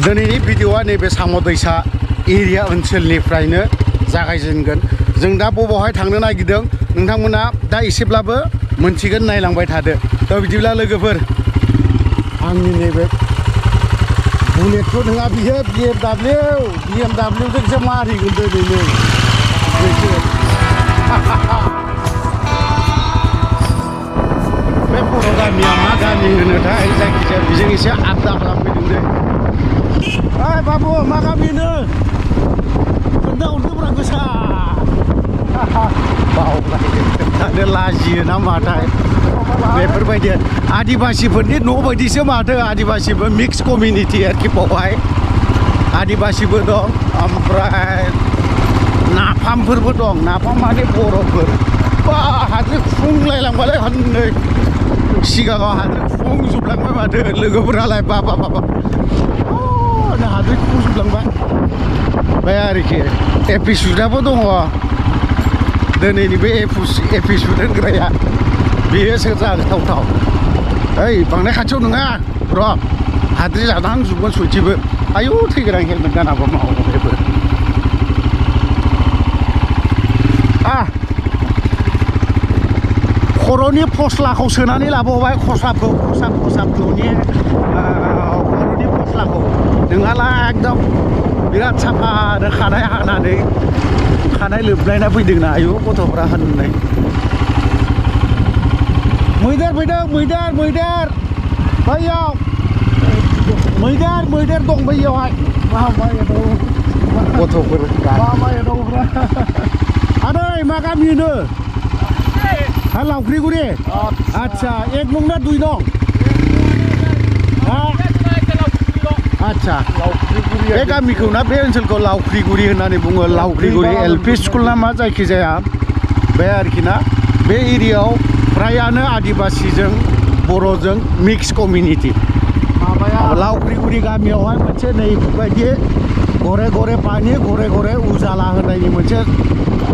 दिनैनि भिडिअआ नैबे साम' दैसा एरिया ओनसोलनिफ्रायनो जागायजेनगोन। जों दा बबावहाय थांनो नागिरदों नोंथांमोना दा एसेब्लाबो मोनथिगोन, नायलांबाय थादो। थ' बिदिब्ला लोगोफोर, आंनि नैबे बुलेटथ' नङा, बियो BMW जोंसो मारिगोन दिनैनो। बे बर' गामिया मा गामि होनोथाय, जायखिजाया बेजों एसे आबदा खालामफैदों दे। ओइ बाबु, मा गामिनो खोन्थाहरदोब्रा गोसा। बावलाय लाजियो ना माथाय बेफोरबायदि आदिबासिफोरनि न' बायदिसो माथो। आदिबासिबो मिक्स कमिउनिटि आरोखि, बावहाय आदिबासिबो दं, ओमफ्राय नाफामफोरबो दं। नाफाम माने बर'फोर। बा हाद्रि खुफुंलायलांबालाय हनै सिगाङाव हाद्रि खुफुंजोबलांबाय माथो लोगोफोरालाय। बाबा हाद्रि खुफुंजोबलांबाय बे आरोखि। एपिसुडआबो दङ दिनैनि बे एपिसुड होनग्राया, बेयोसो जाथावथाव। ओइ बांद्राय खाथियाव नङा र', हाद्रि जानांजोबगोन सयथिबो। आयु थैगोन आं हेलमेट गानाबा मावो। खर'नि फस्लाखौ सोनानै लाबावबाय, खसाबखौ खसाब न'नि खर'नि फस्लाखौ नोंहाला एकदम बिराद साफा खानाय हानानै खानाय लोबलायना फैदोंना आयु गथ'फ्रा होननाय। मैदेर फैदों, मैदेर बैयाव मैदेर दं बैयावहाय। गथ'फोर आदै मा गामिनो? लावख्रिगुरि। आच्छा, 1 नं ना 2 नं? आच्छा, बे गामिखौ ना बे ओनसोलखौ लावख्रिगुरि होननानै बुङो। लावख्रिगुरि एलपि स्कुल ना मा जायखिजाया बे आरोखि ना। बे एरियायाव फ्रायानो आदिबासिजों बर'जों मिक्स कमिउनिटि। लावख्रिगुरि गामियावहाय मोनसे नैबायदि घरे पानि घरे उजाला होनायनि मोनसे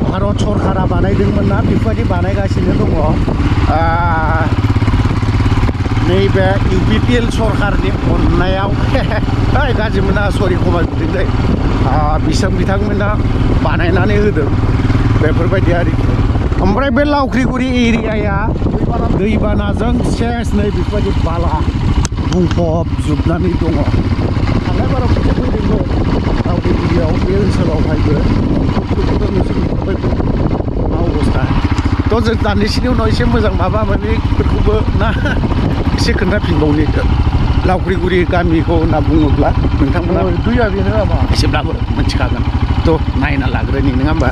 भारत सरकारा बानायदोंमोन ना, बेफोरबायदि बानायगासिनो दङ। नैबे UPPL सरकारनि अननायाव गाज्रि मोना, सरि खमाय बिदोंलै, बिथांमोना बानायनानै होदों बेफोरबायदि आरोखि। ओमफ्राय बे लावख्रिगुरि एरियाया दैबानाजों सेस नै बेफोरबायदि बाला बुंफबजोबनानै दङ। थांनाय बाराव खेबसे फैदोंमोन लावख्रिगुरियाव, बे ओनसोलावहायबो अबस्था। थ' जों दान्दिसेनि उनाव एसे मोजां माबा माबिफोरखौबो ना एसे खोन्थाफिनबावनि। लावख्रिगुरि गामिखौ होनना बुङोब्ला नोंथांमोना दैया बेनो नामा एसेब्लाबो मिथिखागोन। थ' नायना लाग्रोनि, नङा होमबा?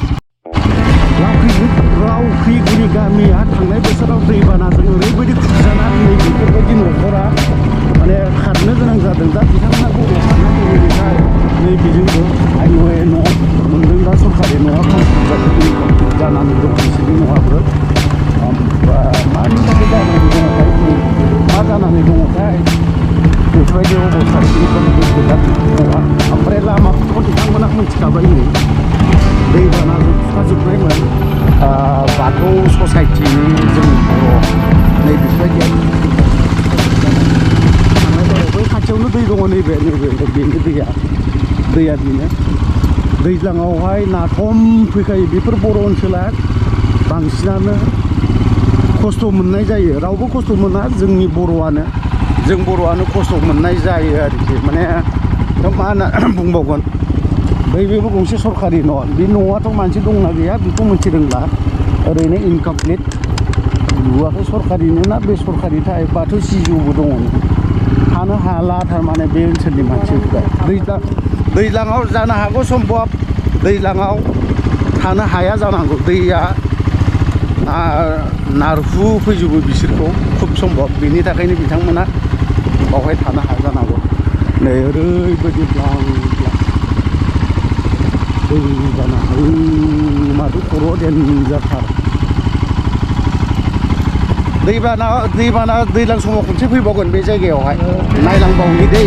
लावख्रिगुरि गामिया थांनाय बोसोराव दैबानाजों ओरैबायदि खुरजानानै नै बेफोरबायदि न'खरा माने खारनो गोनां जादों। दा बिथांमोना बबेयाव थांना फैनायनिफ्राय नै बेजोंबो आइन'ए न' मोनदों। दा सरकारि न'आ कमप्लिट जानानै दं, बिसोरनि न'आबो। ओमफ्राय मानि थाखाय जानानै दङथाय, मा जानानै दङथाय बेफोरबायदि अबस्था नङा। ओमफ्राय लामाफोरखौ बिथांमोना मिथिखाबाय, नै दैबानाजों खुरखाजोबनायमोन। बाथौ ससाइटिनि जोंनि बर' नै बेफोरबायदि थांनाय बाराव बै खाथियावनो दै दङ। नैबे बेनो दैया बेनो। दैज्लाङावहाय नाथम फैखायो। बेफोर बर' ओनसोला बांसिनानो खस्थ' मोननाय जायो। रावबो खस्थ' मोना, जों बर'आनो खस्थ' मोननाय जायो आरोखि। माने मा होनना बुंबावगोन, बेबो गंसे सरकारि न'। बे न'आथ' मानसि दंना गैया बेखौ मिथिरोंला, ओरैनो इनकमप्लिट लुवाखै। सरकारिनो ना बे सरकारि बाथौ सिजौबो दङ। थानो हाला थारमाने बे ओनसोलनि मानसिफ्रा। दैज्लाङाव जानो हागौ सम्भब, दैज्लाङाव थानो हाया जानांगौ। दैया नारहु फैजोबो बिसोरखौ खुब सम्भब। बेनि थाखायनो बिथांमोना बावहाय थानो हाया जानांगौ। नै ओरैबायदि ब्लां दैबाना, माथो खर'आ देनजारथार। दैबाना दैज्लां समाव खनसे फैबावगोन बे जायगायावहाय, नायलांबावनि दे।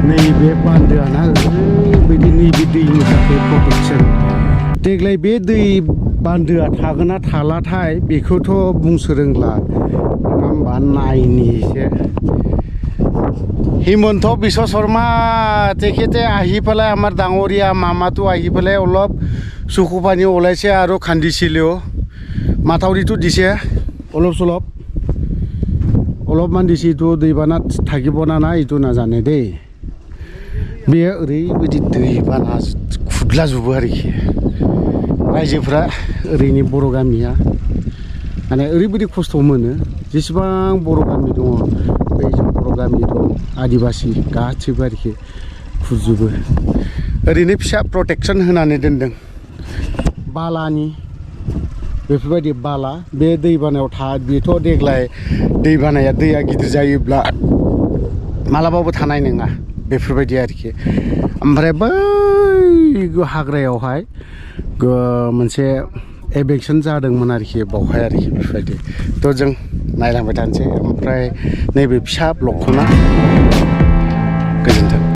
नैबे बान्दोआना ओरैबायदि, नैबे दैनि थाखाय प्रटेकसन। देग्लाय बे दै बान्दोआ थागोन ना थालाथाय बेखौथ' बुंसो रोंला, नङा होमबा? नायनि एसे হিমন্ত বিশ্ব শৰ্মা তেখেতে আহি পেলাই আমাৰ ডাঙৰীয়া মামাটো আহি পেলাই অলপ চকু পানী ওলাইছে আৰু খান্দিছিলেও মাথাউৰিটো দিছে অলপ চলপ অলপমান দিছে এইটো दैबानाত থাকিব না নাই এইটো নাজানে দেই बेयो ओरैबायदि दैबाना खुरलाजोबो आरोखि रायजोफ्रा ओरैनि बर' गामिया माने ओरैबायदि खस्थ' मोनो जेसेबां बर' गामि दङ बै बर' गामि दं आदिबासि गासैबो आरोखि खुरजोबो ओरैनो फिसा प्रटेक्सन होनानै दोनदों बालानि बेफोरबायदि बाला बे दैबानायाव बेथ' देग्लाय दैबानाया दैया गिदिर जायोब्ला मालाबाबो थानाय नङा बेफोरबायदि आरोखि ओमफ्राय बै हाग्रायावहाय मोनसे एभेक्सन जादोंमोन आरोखि बावहाय आरोखि बेफोरबायदि थ' जों नायलांबाय थानोसै ओमफ्राय नैबे फिसा ब्लकखौना गोजोन्थों